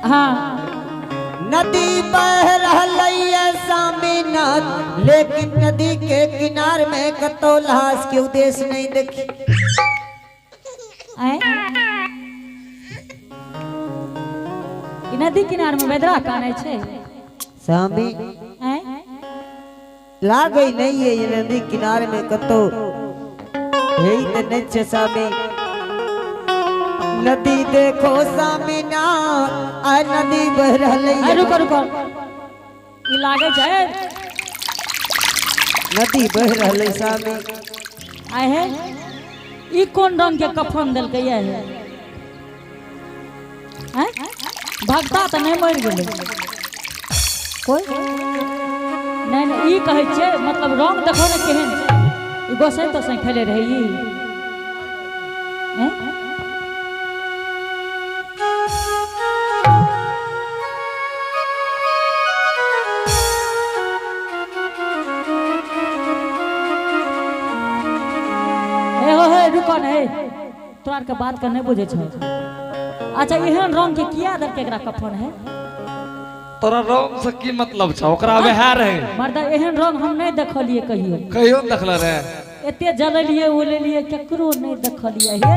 हाँ। नदी बह रहलै स्वामीनाथ, लेकिन नदी के किनार में कतौ लाश के उद्देश्य नहीं देखी। आय ई नदी किनार में बेदरा कानै छै। स्वामी आय लागै नहीं है ये नदी किनारे में कतौ है ही तो नहीं छे स्वामी। नदी देखो स्वामीनाथ, आ नदी बह रहलै। आय रुको रुको, ई लागै छै नदी बह रहलै स्वामी। आय हे ई कोन रंग के कफन देलकै ये? आय भगता तऽ नहि मरि गेलै कोई? नहीं नहीं, ई कहै छै मतलब रंग देखो ने केहन छै। ई गोसाई तोसाई खेले रहै ई। हैं? ए हो हे रुको ने, हे तोरा आरके बात के नहीं बुझै छौ। अच्छा एहन रंग के किया देलकै एकरा कफन है? तोरा रंग से की मतलब छौ? ओकरा वएह रहे। मर्दा एहन रंग हम नहीं देखलिए कहियो। कहियो नहीं देखले रे? एते जलेलिए उलेलिए केकरो नहीं देखलिए। हे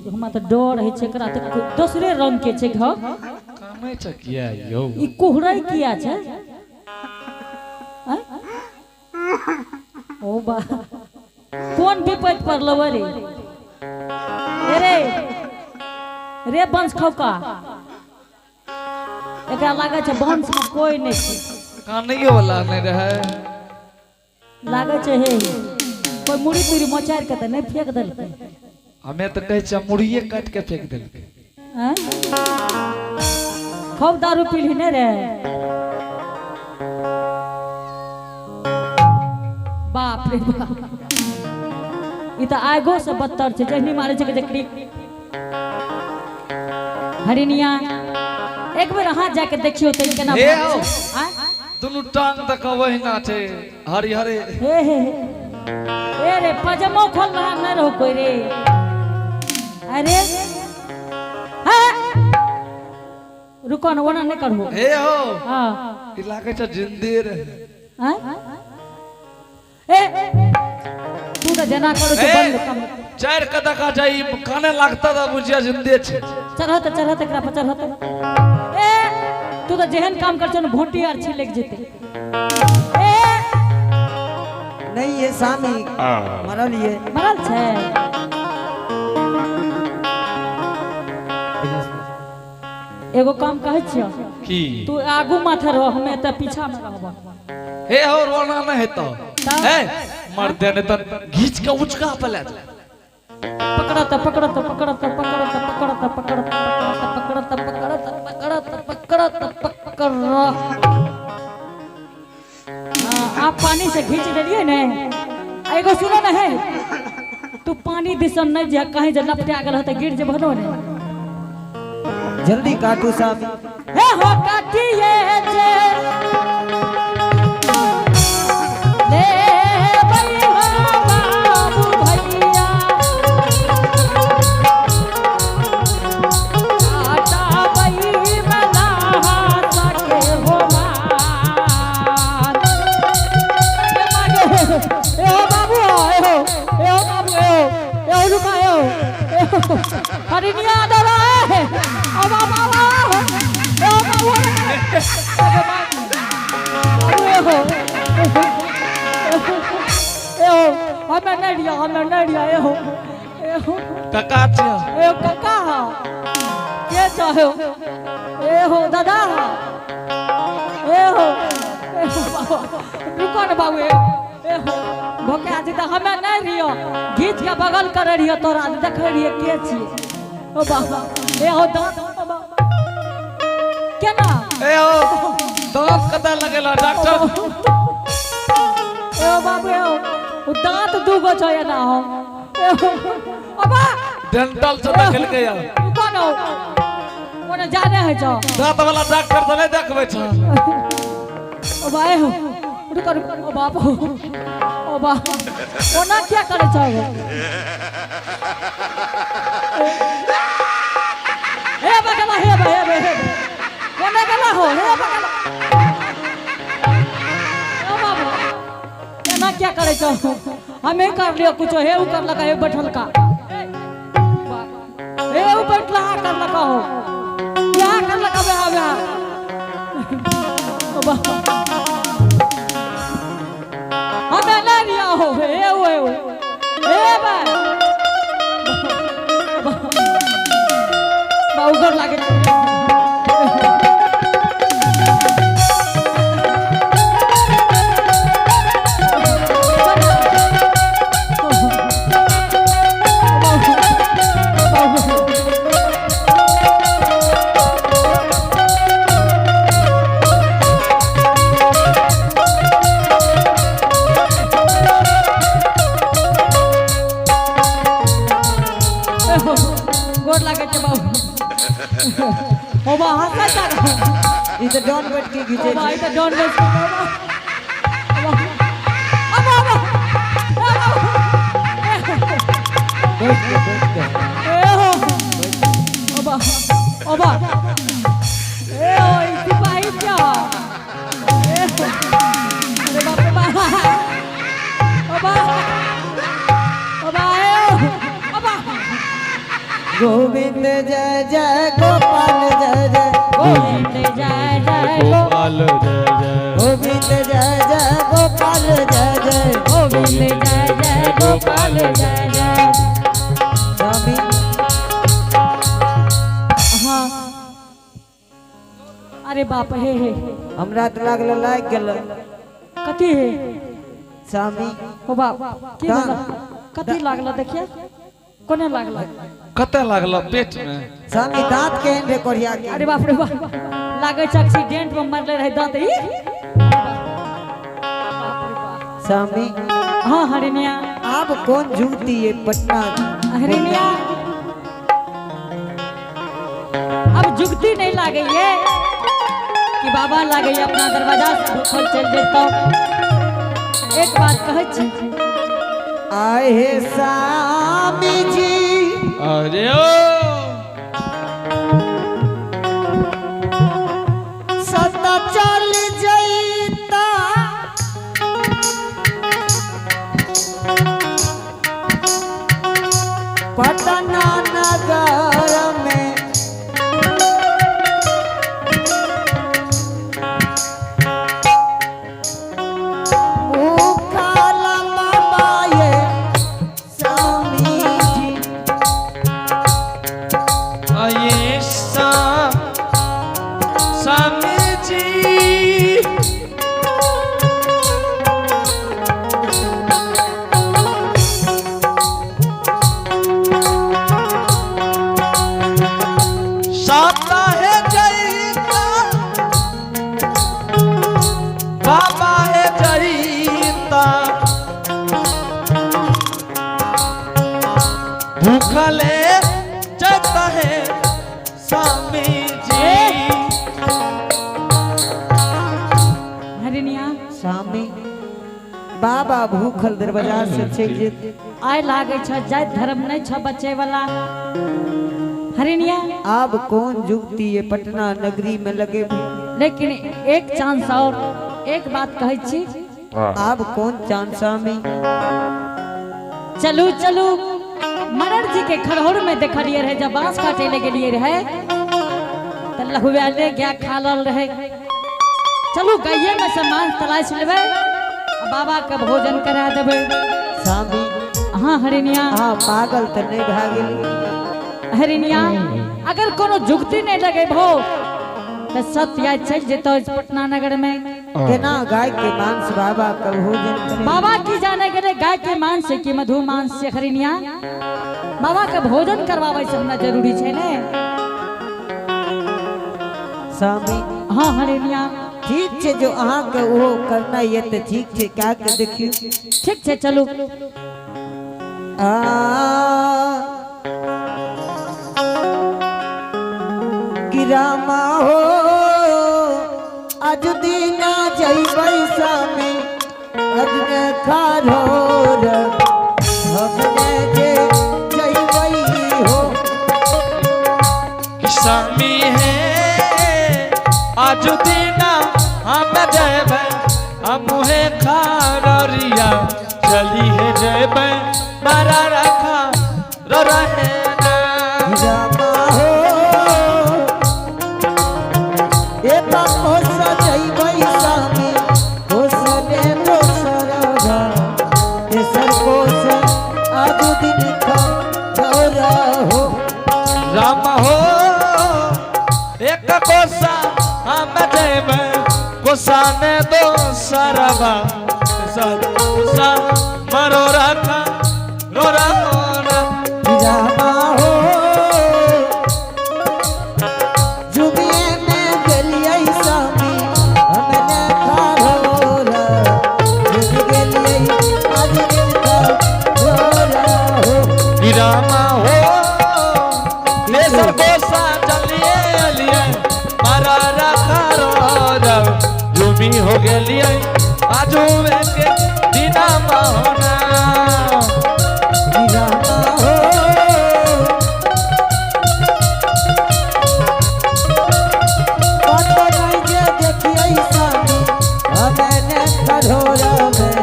हमरा तऽ डर होइ छै, एकरा तऽ दोसरे रंग के छै घर। कानै छै किया यौ? ई कुहरै किया छै? आँय? ओ बा कोन विपैत पड़लौ रे? ए रे रे वंश खौका, एकरा लागै छै वंश में कोई नहीं छै। कानैयो वाला नहीं रहे। लागै छै हे कोई मुड़ी तुड़ी मचारि के तऽ नहीं फेंक देलकै। हमे तऽ कहै छियै मुड़िए काटि के फेंक देलकै। आँय? खूब दारू पीली नहीं रे? बाप रे बाप, ई तऽ आगो से बदतर छै। जहनी मारै छै जे क्रिक हरिनिया। एक बेर अहाँ जाके देखियौ तऽ ई केना हे भागै हौ। छै। आँय? दुनू टांग तक वहिना छै हरी हरे। हे हे हे ए रे पजमो खोल रहा नहीं रहो कोई रे। अरे हे रुको ना, ओना नहीं करबो। हे हो। हाँ। ई लागै छै जिंदे रहे। आँय? ए तू तऽ जेना करू छै ए, बंद कम। चारि कदका जाई काने लागता तऽ बुझिया जिंदे छै। चढ़त चढ़त एकरा पर चढ़त। ए तू तऽ जेहन काम कर छौ ने भोटी आर छिलक जेतै। ए नहीं ये स्वामी मरल ये। मरल छै। एगो काम कहै छियौ की? तू आगू माथे रह, हमे तऽ पीछा में रहब। हे हो रोना नहीं हेतौ। तब? हे मर दे नहीं तऽ घीच के उचका पे ले जा। पकड़त पकड़त पकड़त पकड़त पकड़त पकड़त पकड़त पकड़त पकड़त पकड़त पकड़त। हाँ, आप पानी से घींच देलिए ने। एगो सुनो ने हे, तू पानी दिसन नहीं जा, कहीं जे लपटा गेल तऽ गिर जेबहो ने। जल्दी काटू स्वामी। हे हो काटिए जे ले भैया बाबू भैया, आटा बई बना सके हो मान। ए मागे, ए हो बाबू, ए हो, ए हो बाबू, ए हो, ए हो रुका, ए हो, ए हो। हरिनिया दरा है। ओ बाबा, ए हो बाबू, अरे बाबू, ए हो, ए हो, ए हो, हमें नहीं लिया, हमें नहीं लिया, ए हो, ए हो। काका छियै। ए हो काका हा, के चाहे हो? ए हो दादा हा, ए हो, ए हो बाबा, रुको ने बाबू, ए हो, ए हो, भोके आज तऽ हमें नहीं रियो, घीच के बगल करे रहियो तोरा, देखे रहियो के छियै। ओ बाबा, ए हो दांत, ओ बाबा। केना? ए हो दांत कतऽ लगेला डॉक्टर? ए हो बाबू, ए हो, ओ दांत दूगो छै एना हो। ए हो, अबा! डेंटल से देखेलकै या। रुको ने, ओने जाने है छौ। दांत वाला डॉक्टर तऽ नहि देखबै छौ। ओ बा, ए हो, रुको रुको, ओ बाप, ओ बा। ओना क्या करे छौ हे बगला हे बे हे बे हे बे। कोने गेला हो हे बगला ओ बाबू एना क्या करे छौ हमें कर लियो कुछो हे उ कर लगा हे बैठल का हे उ बैठला कर लगा हो क्या कर लगा बे बे ओ बा हमें ना रिया हो हे उ हे उ हे बे बाउगर लागे गोर लागे छै बाबू ओ बा हंसा ता ई तऽ डॉन बैठ के घिचै ओ बा छै ई त डॉन बैठ के अबा अबा बैठ के बैठ के ए हो अबा अबा ए ओ ई सिपाही क्या ए अरे बाप रे बाप अबा अबा ए हो अबा गोविंद जय जय गोपाल जय जय गोविंद जय जय गोपाल जय जय गोविंद जय जय गोपाल जय जय गोविंद जय जय गोपाल जय जय स्वामी हाँ अरे बाप हे हे हमरा तऽ लागल लागि गेल कथी हे स्वामी हो बाप की भेल कथी लागल देखिए कोने लागल कते लागल पेट में स्वामी दांत केहन रे कोढ़िया के अरे बाप रे बाप लागै छै एक्सीडेंट में मरले रहे दांत ई बाप रे बाप। स्वामी हाँ हरिनिया आब कौन जुगती ये पटना हरिनिया अब जुगती नहीं लागे ये कि बाबा लागे अपना दरवाजा से भूखल चल जेतौ एक बात कहै छी आए हे स्वामी जी अरे ओ सदा चल जईता पटना नगर में भूखल बाबा ये स्वामी जी आये स्वामी जी साता है जईता बाबा है जईता भूखले जता है स्वामी जी हरिनिया स्वामी बाबा भूखल दरवाजा से चलि जेतै आइ लागै छ जाति धर्म नहीं छ बचे वाला हरिनिया आब कौन जुगती ये पटना नगरी में लगे लेकिन एक चांस और एक बात कहै छी आब कौन चांद स्वामी चलू चलू मरर जी के खड़होर में देखलिए रहे जब बांस काटे ले गेलिए रहे तऽ लहुआले गाय खा लल रहे चलू गाइये में से मांस तलाश लेबै आ बाबा के भोजन करा देबै स्वामी हाँ हरिनिया अहाँ पागल तऽ नहि भए गेलियै हरिनिया अगर कोनो जुगती नहीं लगेबहो तऽ सत्य याद चलि जेतौ पटना नगर में केना गाय के मांस बाबा के भोजन करे बाबा की जाने गेले गाय के मांस से कि मधु मांस से हरिनिया बाबा के भोजन करवाबै से हमरा जरूरी छै ने स्वामी हाँ हरिनिया ठीक छै जो अहाँके ओहो करना ये तऽ ठीक छै कए के देखियौ ठीक छै चलू आ कि रामा हो आज दीना जइबै स्वामी अजने खारोर हमने जे जइबई हो। स्वामी है आज दीना हम जयबै, हम हे खारिया चली है जयबै, मारा रखा रो रहे ना। रामा हो एक कोस जइबई स्वामी, कोसने दोसर तेसर कोस आज दिन खारोर हो। राम हो एक कोसा हम जयबै, कोसा ने दोसरबा, तेसर कोसा मरो रखा रो रहो ना। रामा हो जुबिए में गेलियै स्वामी, हमने खारोर जुब गेलियै आज दिन खारोर हो। रामा हो तेसर कोसा चलिए अलिए, मारा रखा रो जुमी हो गेलिए आजू के दिना महोना। रामा हो कत नहीं जे देखियै स्वामी, हमने खारोर में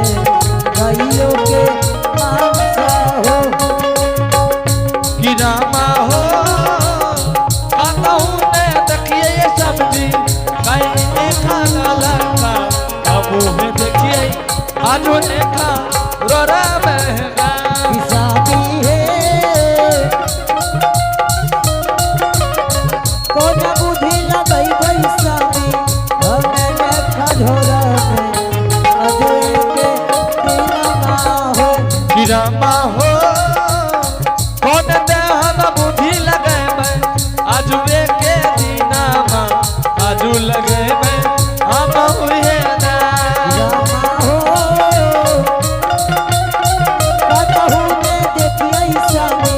गइयो के मांस हो। कि रामा हो कहूँ ने देखिए ये सब्जी कहीं खाना लगा, अब है देखिए आजू ने खा रो रा महंगा। स्वामी हे कोन बुद्धि लगैबै स्वामी, हमने खजोर में अजय के दिनमा हो। कि रामा हो कौन देहन बुद्धि लगैबै, आजुए के दिनामा आजू लगैबै हम हुए ना। रामा हो कतहु ने देखियै स्वामी।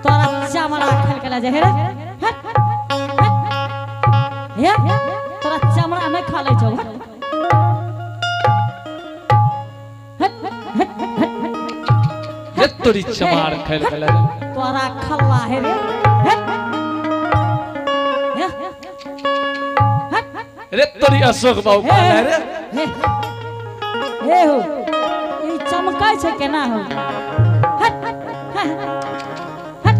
तोरा चमड़ा खलकला जे हे रे हट हट हे, तोरा चमड़ा नहीं खा लै छौ। हट हट हट। रे तोरी चमार खैल खैल। तोरा खल्ला हे रे। हट हे हट। रे तोरी अशोक बाबू कहले रे। हे हे हो, ई चमकै छै केना हो? हट हट हट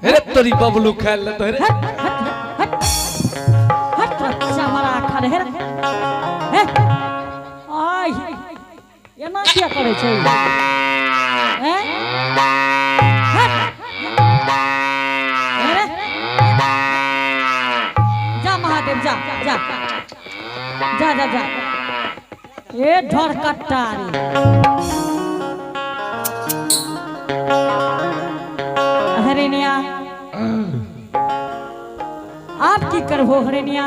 हे। रे तोरी बबलू खैल लेतो रे। हट हट हट हट, तोरा चमड़ा खा रे। हे आय, एना किया करै छै? हैं? हट हे रे। जा महादेव, जा जा जा जा जा। ए ढोर कट्टारी हरिणिया, आप की करबो हरिणिया?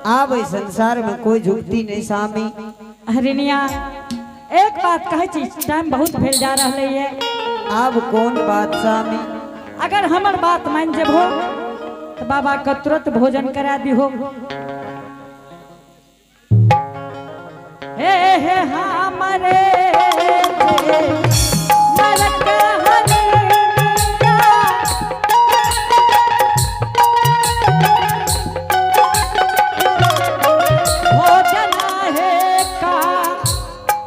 आब एहि संसार में कोई झुकती नहीं स्वामी। हरिणिया, एक बात कहै छी, टाइम बहुत भेल जा रहलै है। आब कौन बात स्वामी? अगर हमर बात मान जेबहो तऽ बाबा के तुरंत भोजन करा दिहो। हे हे हमरे नरक हरिणिया, भोजन हे का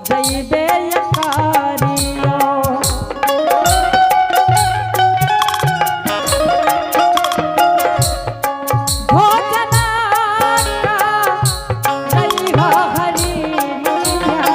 जइबे करियो। भोजना का जइबो हरिणिया।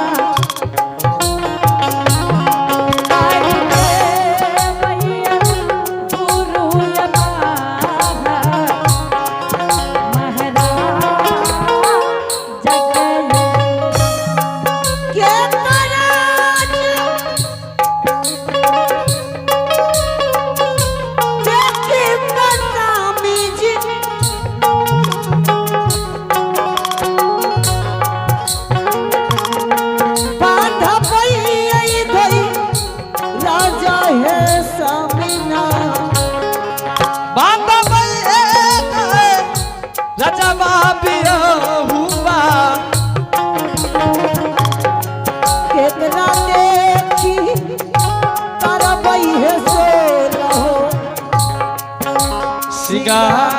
बजवा बिरहुआ। केकरा देखी करबै हे सोलहो। सिंगार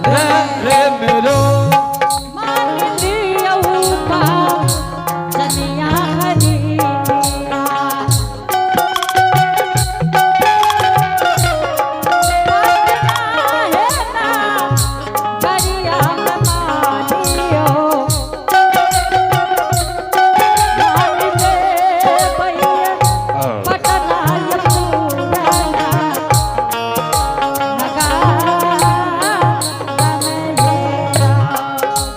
रे रे मेरो। मान लियौ बा चनिया हरिनिया। हे ना गरिया न मानियो, मान ले भैया पटना पूरना नगा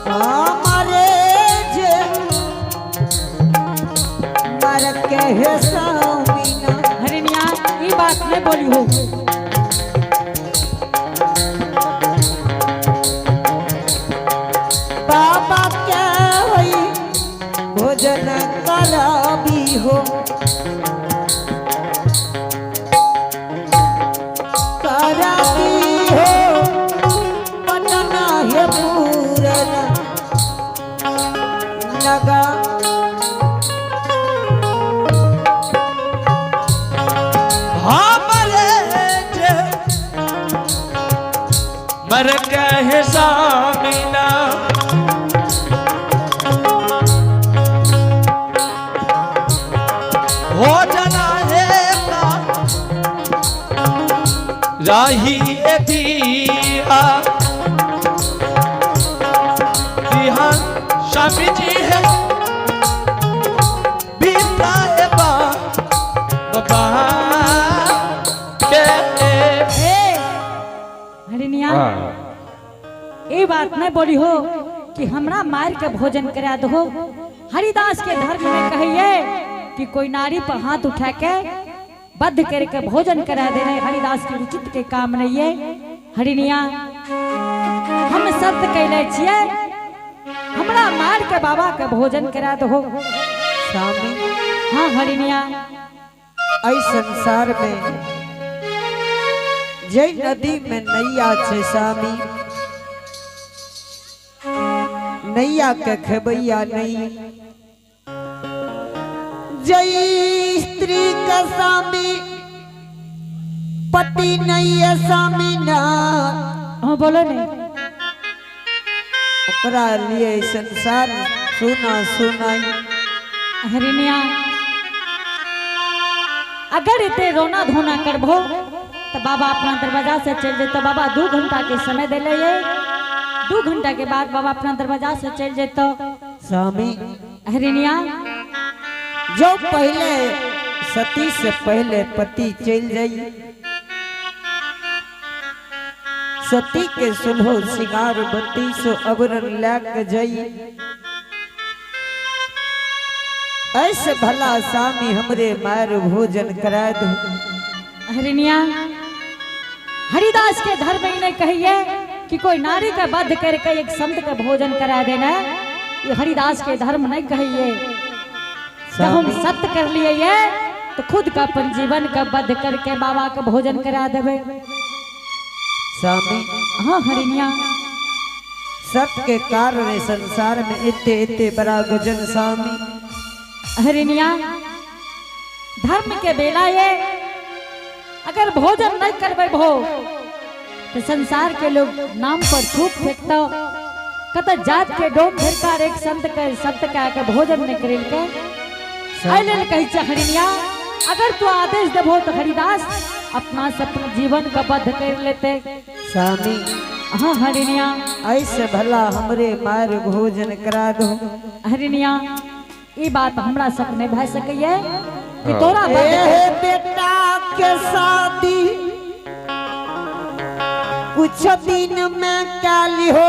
हमारे जे मर के हे स्वामीना। हरिनिया, ई बात नहीं बोली हो। बाबा के होई भोजन कराबी हो, कराबी हो पटना हे पूरन नगा। हमारे जे मर कहे सामिना। हो जना हे राही ए दिया दिहा स्वामी जी है बीता बा बाबा के। ए हरिनिया, ई बात नहीं बोली हो कि हमरा मार के भोजन करा दो। हरिदास के धर्म में कहिए कि कोई नारी पर हाथ उठा के बद्ध करके भोजन करा देने हरिदास के उचित के काम नहीं है। हरिनिया, हम सत्य कैले छियै, हमरा मार के बाबा के भोजन करा दो। स्वामी। हाँ हरिनिया। ऐ संसार में जय नदी में नैया छे स्वामी, नैया के खेबैया नहीं। जय स्त्री का स्वामी पति नहीं है स्वामी ना। हाँ, बोलो नहीं। ओकरा लिए संसार सुना सुनाई। हरिनिया, अगर इतने रोना धोना करबो तो बाबा अपना दरवाजा से चल जेतो। बाबा 2 घंटा के समय दिले ये, 2 घंटा के बाद बाबा अपना दरवाजा से चल जेतो। स्वामी। हरिनिया। जो पहले सती से पहले पति चल जाई, सती के सुल्हो सिंगार बत्ती सो अबरन लैक जाई, ऐसे भला स्वामी हमरे मार भोजन करा दो। हरिनिया, हरिदास के धर्म ही नहीं कहिए कि कोई नारी का बध करके एक संत का भोजन करा देना, ये हरिदास के धर्म नहीं कहिए। जब हम सत्य कर लिए ये तो खुद का अपन जीवन का बध करके बाबा का भोजन करा देवे। स्वामी। हाँ हरिनिया। सत्य के कारण संसार में इतने इतने बड़ा गजन स्वामी। हरिनिया, धर्म के बेला ये अगर भोजन नहीं करबे भो तो संसार के लोग नाम पर थूक फेंकता, कत जात के डोम ढेरकार एक संत के संत के आके भोजन नहीं करेल के। एहि लेल कहै छै हरिनिया, अगर तू आदेश देबो तो हरिदास अपना से अपना जीवन का बद्ध कर लेते। स्वामी। हाँ हरिनिया। ऐसे भला हमरे मार भोजन करा दो। हरिनिया, ई बात हमरा सब नहीं भए सकैए कि तोरा बद्ध ए बेटा के शादी कुछ दिन में काली हो।